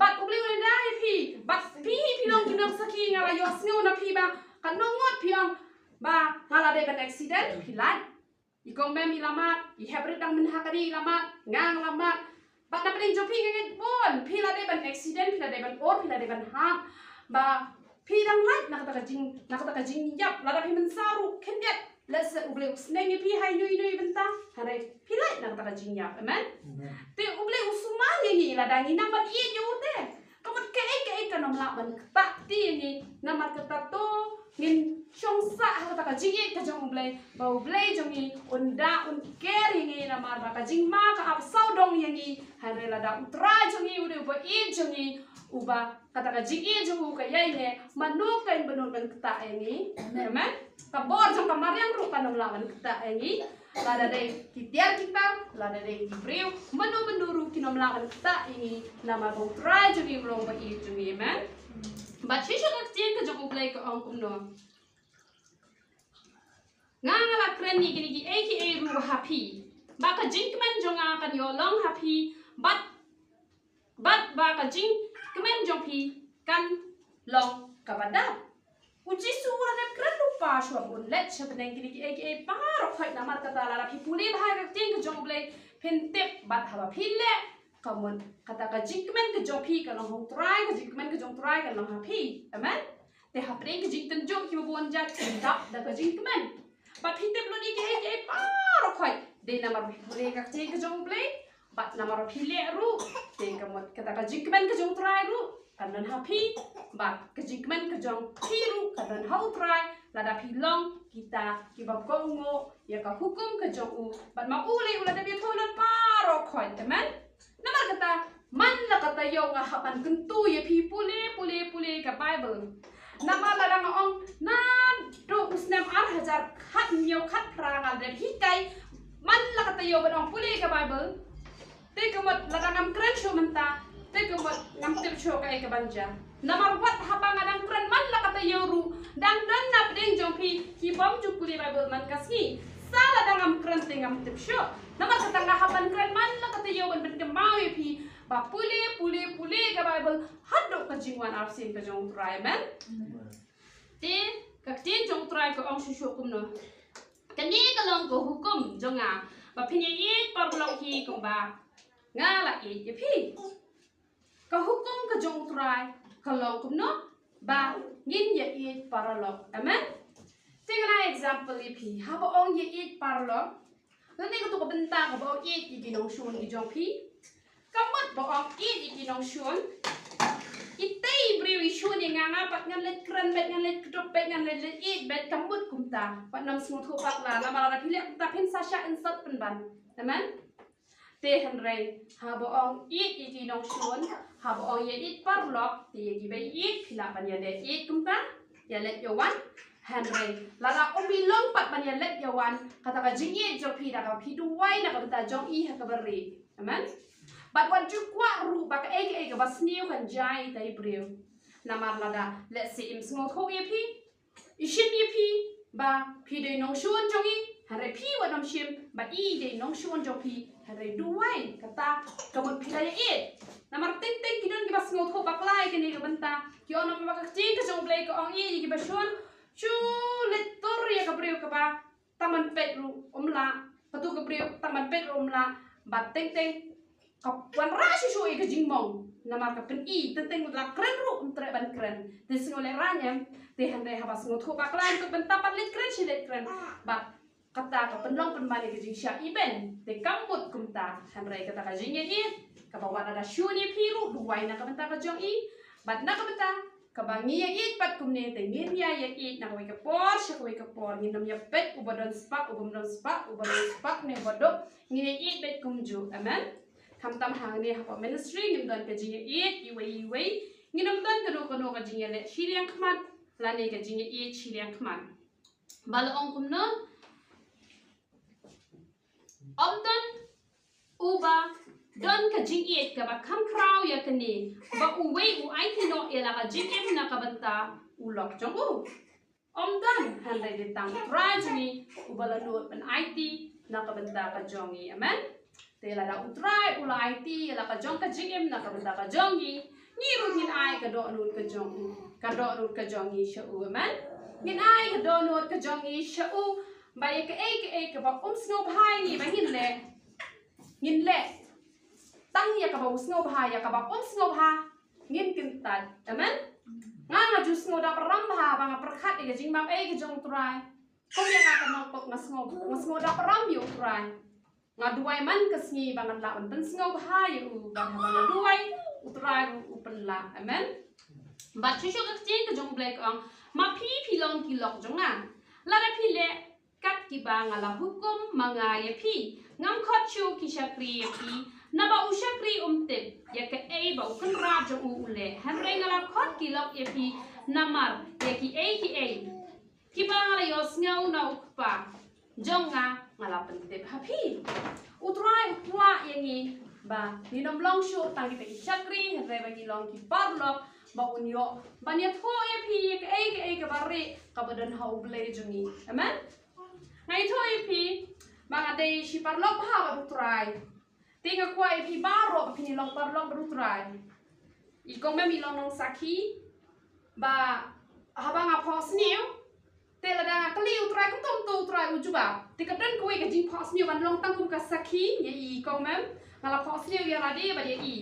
Bad U Blei u ïada ïa phi. Bad phi phi long ki nong sakhi nga la ïohsngew na phi ba ka nongngut phi ong ba nga la dei ban accident phi lait. I kong mem i la mad, i hep rit dang mynha ka dei i la mad, nga nga la mad. Bad na pdeng jong phi nga ngeit bun, phi la dei ban accident, phi la dei ban or, phi la dei ban hap. Ba phi dang lait na kata ka jing, na kata ka jingïap, lada phi mynsaw ruh khyndiat. Lehse U Blei u sneng ïa phi ha ino ino i bynta, hynrei phi lait na kata ka jingïap. Amen. Te U Blei u sumar ïa ngi lada ngi nang ban ïeit ïa u te. Ka mut kaei kaei kan ym lah ban ktah kti ïa ngi namar kata to ngin shong sah ha kata ka jingïeit ka jong U Blei ba U Blei jong ngi un da un care ïa ngi namar ba ka jingma ka ap sawdong ïa ngi. Hynrei lada U Trai jong ngi u dei uba ïeit jong ngi uba kata ka jingïeit jong u ka ïaineh mano kan bynun ban ktah ïa ngi. Amen. Ka bor jong ka mariang ruh kan ym lah ban ktah ïa ngi. Lada dei ki tiar ki tam, lada dei ki briew, mynno mynno ruh kin ym lah ban ktah ïa ngi namar ba U Trai jong ngi u long ba ïeit jong ngi. Amen. Bad shisha ka ktien ka jong U Blei ka ong kumno. Nga nga la kren ïa kine kiei kiei ruh ha phi ba ka jingkmen jong nga kan ïoh long ha phi bad bad ba ka jingkmen jong phi kan long kaba dap. U Jisu u la dep kren lypa shuwa ba un leit sha bneng kine kiei kiei baroh khoit namar kata lada phi pule bha ïa ka ktien ka jong U Blei phin tip bad haba phi leh ka mut kata ka jingkmen ka jong phi ka long ha U Trai, ka jingkmen ka jong U Trai ka long ha phi. Amen. Te hapdeng ka jingtynjuh kiba bun jait ki dap da ka jingkmen. Bad phi tip lut ïa kiei kiei baroh khoit dei namar ba phi pule ka ktien ka jong U Blei. Bad namar ba phi leh ruh te ka mut kata ka jingkmen ka jong U Trai ruh kan don ha phi. Bad ka jingkmen ka jong phi ruh kan don ha U Trai lada phi long kita kiba kohnguh ïa ka hukum ka jong u. Bad ma u lei u la dep ïathuh lut baroh khoit. Amen. Namar kata man la kata ïoh nga hap ban kyntu ïa phi pule pule pule ka Baibl. Namar lada nga ong naduh u snem ar hajar khathynñiew khatphra nga la dep hikai. Man la kata ïoh ban ong pule ka Baibl. Te ka mut lada ngam kren shuh mynta te ka mut ngam tip shuh kaei kaban jia. Namar wat haba nga dang kren man la kata ïoh ruh dang don na pdeng jong phi ki bym ju pule Baibl man ka sngi. Sa lada ngam kren te ngam tip shuh. Namar kata nga hap ban kren man la kata ïoh ban pynkynmaw ïa phi ba pule pule pule ka Baibl haduh ka jingwan arsien ka jong U Trai. Amen. Te ka ktien jong U Trai ka ong shuh shuh kumno. Kane ka long ka hukum jong nga ba phin ïa ïeit paralok hi kumba nga la ïeit ïa phi. Ka hukum ka jong U Trai ka long kumno ba ngin ïa ïeit paralok. Amen. Te nga la example ïa phi haba ong ïa ïeit paralok. Lane katu ka bynta kaba ong ïeit ïa ki nongshun ki jong phi. Ka mut ba ong ïeit ïa ki nongshun. Itei i briew i shun ïa nga nga pat ngan leit kren beit ngan leit kdup beit ngan leit leit ïeit beit ka mut kumta. Pat nym sngewthuh bakla namar lada phi leh kumta phin sa shah insult pynban. Amen. Te hynrei haba ong ïeit ïa ki nongshun haba ong ïa ïeit paralok te ïa kiba ïeit phi lah ban ïa leit ïeit kumta. Ïa leit ïa wan. Hynrei lada um i long pat ban ïa leit ïa wan kata ka jingïeit jong phi da kaba phi duwai na ka bynta jong i ha kaba ri. Amen. Bad wat ju kwah ruh ba kaei kaei kaba sniew kan jia ïa ita i briew. Namar lada lehse im sngewthuh ïa phi i shim ïa phi ba phi dei nongshun jong i. Hynrei phi wat nym shim ba i dei nongshun jong phi. Hynrei duwai kata ka mut phi la ïa ïeit. Namar teng teng ki don kiba sngewthuh bakla ïa kane ka bynta ki ong namar ba ka ktien ka jong U Blei ka ong ïeit ïa kiba shun. Shu leit tur ïa ka briew kaba tang ban peit ruh um lah. Katu ka briew tang ban peit ruh um lah. Bad teng teng ka wanrah shuh shuh ïa ka jingmong namar ka pyni teng teng la kren ruh um treh ban kren. Te sngewlehrain em. Te hynrei haba sngewthuh bakla ïa ka bynta pat leit kren shi leit kren. Bad kata ka pynlong pynban ïa ka jingshah iben. Te kam mut kumta hynrei kata ka jingïeit kaba wat lada shun ïa phi ruh duwai na ka bynta ka jong i. Bad na ka bynta kaba ngi ïa ïeit pat kumne te ngin ïa ïa ïeit na kawei ka por sha kawei ka por ngin nym ïa peit uba don spah uba ym don spah uba don spah ne uba duk ngin ïa ïeit beit kumjuh. Amen. Khamtam hangne hapoh ministry ngim don ka jingïaieit iwei iwei. Ngin ym don kano kano ka jingïaleh shiliang khmat lane ka jingïaieit shiliang khmat. Ba la ong kumno? Ym don uba don ka jingïeit kaba kham khraw ïa kane, ba uwei u aiti noh ïa la ka jingim na ka bynta u lok jong u. Ym don, hynrei dei tang U Trai jong ngi uba la nud ban aiti na ka bynta ka jong ngi. Amen. Te lada U Trai u la aiti ïa la ka jong ka jingim na ka bynta ka jong ngi, ngi ruh ngin ai ka dohnud ka jong u, ka dohnud ka jong ngi sha u. Amen. Ngin ai ka dohnud ka jong ngi sha u. Ba ïa kaei kaei kaba um sngewbha ïa ngi ba ngin leh, ngin leh tang ïa kaba u sngewbha, ïa kaba um sngewbha ngin kyntait. Amen. Nga, nga ju sngewdap ram bha ba nga pyrkhat ïa ka jingmap ei ka jong U Trai. Kum ïa nga ka nongpop nga sngew, nga sngewdap ram ïa U Trai. Nga duwai man ka sngi ba ngan lah ban pynsngewbha ïa u, bad haba nga duwai, U Trai ruh u pynlah. Amen. Bad shuh shuh ka ktien ka jong U Blei ka ong, ma phi phi long ki lok jong nga, lada phi leh kat kiba nga la hukum ma nga ïa phi. Ngam khot shuh ki shakri ïa phi, naba u shakri um tip ïa kaei ba u kynrad jong u u leh. Hynrei nga la khot ki lok ïa phi namar ïa kiei kiei kiba nga la ïohsngew na U Kpa jong nga, nga la pyntip ha phi. U Trai u kwah ïa ngi ba ngin ym long shuh tang kita ki shakri, hynrei ba ngi long ki paralok ba un ïoh ban ïathuh ïa phi ïa kaei kaei kaba rieh kaba don ha U Blei jong ngi. Amen. Nga ïathuh ïa phi ba nga dei shi paralok bha bad U Trai. Te nga kwah ïa phi baroh ba phin ïa long paralok bad U Trai. I kong Mem i long nongsakhi ba haba nga phohsniew, te lada nga kylli U Trai kumto kumto, U Trai u jubab. Te ka don kawei ka jingphohsniew ban long tang kum ka sakhi ïa i kong Mem. Nga la phohsniew ïa lade bad ïa i.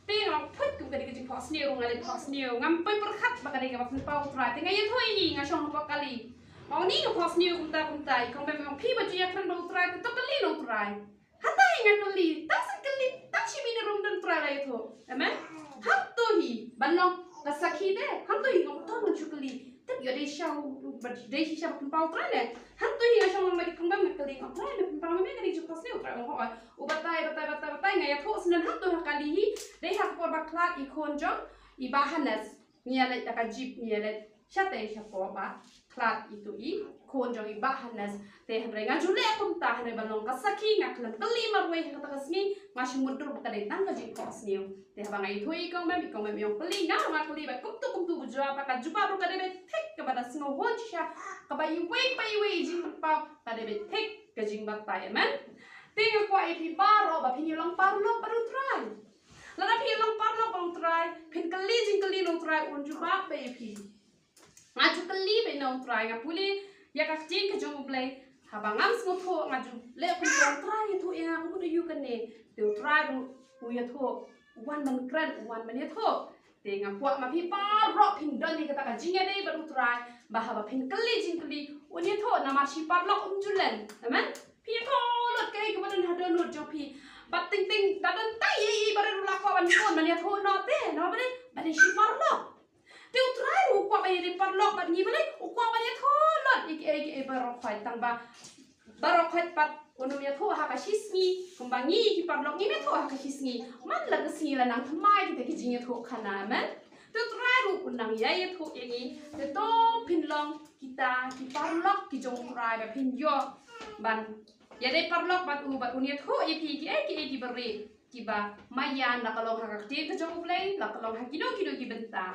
Te nga la put kum ka dei ka jingphohsniew, nga la phohsniew. Ngam poi pyrkhat ba ka dei kaba pynpaw U Trai. Te nga ïathuh ïa i, nga shong hapoh kali. Nga ong, ni nga phohsniew kumta kumta, i kong Mem i ong, phi ba ju ïakren bad U Trai, te to kylli noh U Trai. Hata hi nga kylli, tang sa kylli, tang shi minit ruh ym don, U Trai la ïathuh. Amen. Hangto hi ban long ka sakhi te, hangto hi ngam, to ngan shu kylli. Tip ïoh dei shisha, dei shisha ba pynpaw U Trai ne. Hangto hi nga shong lang bad i kong Mem nga kylli, U Trai, me pynpaw ma me kane ka jingphohsniew? U Trai u ong hooid. U batai, batai, batai, batai, nga ïathuh shen hangto ha kali hi, dei ha ka por ba khlad i khun jong i Bah Hannes. Ngi ïaleit da ka jeep, ngi ïaleit shatei shapoh ba khlad itu i khun jong i Bah Hannes. Te hynrei nga ju leh kumta, hynrei ban long ka sakhi nga khlem kylli marwei ha kata ka sngi, nga shu mutdur ba ka dei tang ka jingphohsniew. Te haba nga ïathuh ïa i kong Mem, i kong Mem i ong, kylli, nga ruh nga kylli bad kumto kumto, u jubab, ba ka jubab ruh ka dei beit thik, kaba da sngewhun shisha, kaba iwei pa iwei i jingpynpaw ka dei beit thik ka jingbatai. Amen. Te nga kwah ïa phi baroh ba phin ïa long paralok bad U Trai. Lada phi ïa long paralok bad U Trai, phin kylli jingkylli na U Trai, un jubab beit ïa phi. Nga ju kylli beit na U Trai, nga pule ïa ka ktien ka jong U Blei. Haba ngam sngewthuh nga ju leh kumto, U Trai ïathuh ïa nga kumno ïa kane. Te U Trai ruh u ïathuh, u wan ban kren, u wan ban ïathuh. Te nga kwah ma phi baroh phin don ïa kata ka jingïadei bad U Trai, ba haba phin kylli jingkylli un ïathuh, namar shi paralok um ju len. Amen. Phi ïathuh lut kaei kaba don ha dohnud jong phi. Bad teng teng da don tai ei ei ba rit ruh la kwah ban bun ban ïathuh noh te. Namar ba dei, ba dei shi paralok. Te U Trai ruh u kwah ba ïadei paralok bad ngi balei? U kwah ban ïathuh lut ïa kiei kiei baroh khoit, tang ba baroh khoit pat un ym ïathuh ha ka shi sngi kumba ngi ki paralok ngim ïathuh ha ka shi sngi. Man la ka sngi la nang thymmai kita ki jingïathuhkhana, amen. Te U Trai ruh u nang ïai ïathuh ïa ngi. Te to phin long kita ki paralok ki jong U Trai ba phin ïoh ban ïadei paralok bad u, bad un ïathuh ïa phi kiei kiei kiba rieh, kiba maïan, la ka long ha ka ktien ka jong U Blei, la ka long ha kino kino ki bynta.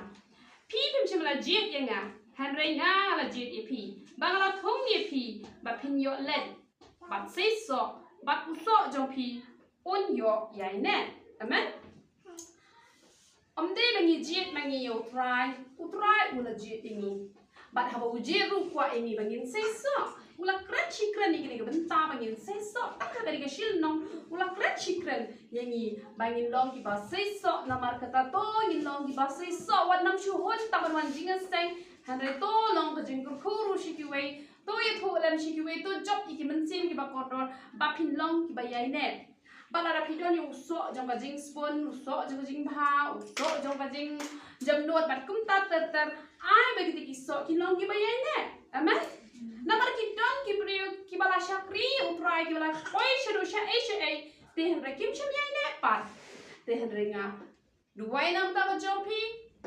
Phi phim shym la jied ïa nga, hynrei nga la jied ïa phi, ba nga la thung ïa phi ba phin ïoh leit bad seisoh, bad u soh jong phi un ïoh ïaineh. Amen. Ym dei ba ngi jied ma ngi ïa U Trai, U Trai u la jied ïa ngi. Bad haba u jied ruh u kwah ïa ngi ba ngin seisoh. U la kren shi kren ïa kane ka bynta ba ngin seisoh. Tang ha kane ka shi lynnong u la kren shi kren ïa ngi ba ngin long kiba seisoh. Namar kata to ngin long kiba seisoh, wat nang shu hun tang ban wan jingïaseng. Hynrei to long ka jingkyrkhu ruh sha kiwei, to ïathuh lem sha kiwei, to jop ïa ki mynsiem kiba kordor ba phin long kiba ïaineh. Bad lada phi don ïa u soh jong ka jingspun, u soh jong ka jingbha, u soh jong ka jingjemnud bad kumta ter ter, ai ba kita ki soh kin long kiba ïaineh. Amen. Namar ki don ki briew kiba la shakri ïa U Trai, kiba la poi shaduh shaei shaei, Te hynrei kim shym ïaineh pat. Te hynrei nga duwai na ka bynta ka jong phi,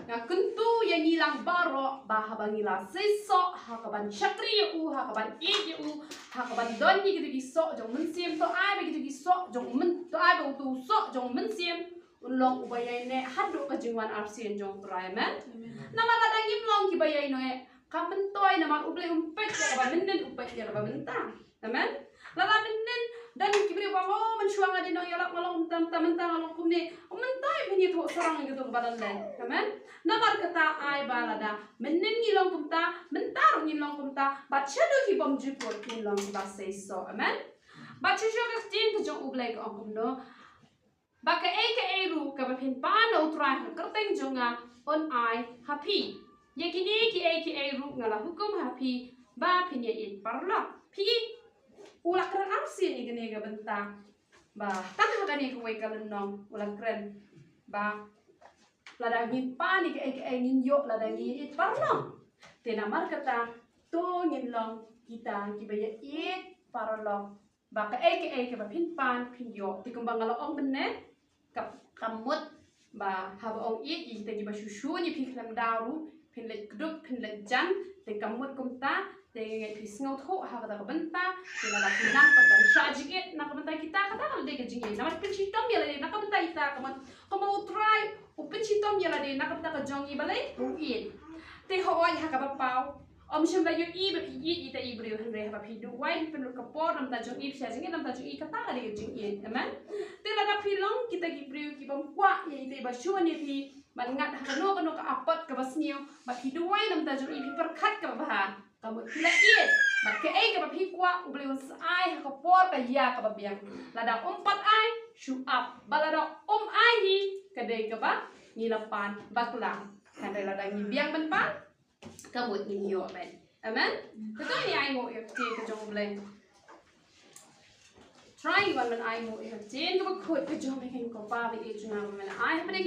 nga kyntu ïa ngi lang baroh ba haba ngi la seisoh ha kaban shakri ïa u, ha kaban ïeit ïa u, ha kaban don ïa kito ki soh jong mynsiem, to ai ba kito ki soh jong myn, to ai ba uto u soh jong mynsiem un long uba ïaineh haduh ka jingwan arsien jong U Trai. Amen. Namar lada ngim long kiba ïaineh, kam myntoi, namar U Blei um peit ïa kaba mynnin, u peit ïa kaba mynta. Amen. Lada mynnin don ki briew ba ong, oh, mynshuwa nga dei nongïalap, nga long kumta, mynta nga long kumne. Mynta phin ïathuh sarong ïa kito kiba don leh. Amen. Namar kata ai ba lada mynnin ngi long kumta, mynta ruh ngin long kumta, bad shaduh ki bymjukut ngin long kiba seisoh. Amen. Bad shuh shuh ka ktien ka jong U Blei ka ong kumno: Ba kaei kaei ruh kaba phin pan na U Trai ha ka kyrteng jong nga, un ai ha phi. Ïa kine kiei kiei ruh nga la hukum ha phi ba phin ïa ïeit paralok. Phi, u la kren arsien ïa kane ka bynta ba tang ha kane kawei ka lynnong u la kren ba lada ngin pan ïa kaei kaei ngin ïoh lada ngi ïa ïeit paralok. Te namar kata to ngin long kita kiba ïa ïeit paralok. Ba kaei kaei kaba phin pan phin ïoh. Te kumba nga la ong mynne, ka, ka mut ba haba ong ïeit ïa kita kiba shu shun ïa phi khlem daw ruh, phin leit kdup, phin leit jan. Te ka mut kumta, te nga ngeit phi sngewthuh ha kata ka bynta. Te lada phi nang pat ban shah jingïeit na ka bynta kita, kata ka la dei ka jingïeit. Namar pynshitom ïa lade na ka bynta ita, ka mut kumba U Trai u pynshitom ïa lade na ka bynta ka jong ngi balei u ïeit. Te hooid, ha kaba paw ym shym la ïohi ba phi ïeit ïa ita i briew, hynrei haba phi duwai, phi pynlut ka por na ka bynta jong i, phi shah jingïeit na ka bynta jong i, kata ka dei ka jingïeit. Amen. Te lada phi long kita ki briew ki bym kwah ïa ita iba shun ïa phi ban ngat ha kano kano ka apot kaba sniew, bad phi duwai na ka bynta jong i, phi pyrkhat kaba bha, ka mut phi la ïeit. Bad kaei kaba phi kwah, U Blei un sa ai ha ka por ka ïa kaba biang. Lada um pat ai, shu ap. Bad lada um ai hi, ka dei kaba ngi la pan bakla. Hynrei lada ngi biang ban pan, ka mut ngin ïoh ban. Amen. Te to ngin ai nguh ïa ka ktien ka jong U Blei. Trai, ngi wan ban ai nguh ïa ka ktien kaba khuid ka jong U Blei, ko Pa, ba ïeit jong nga, ba me la ai ha pdeng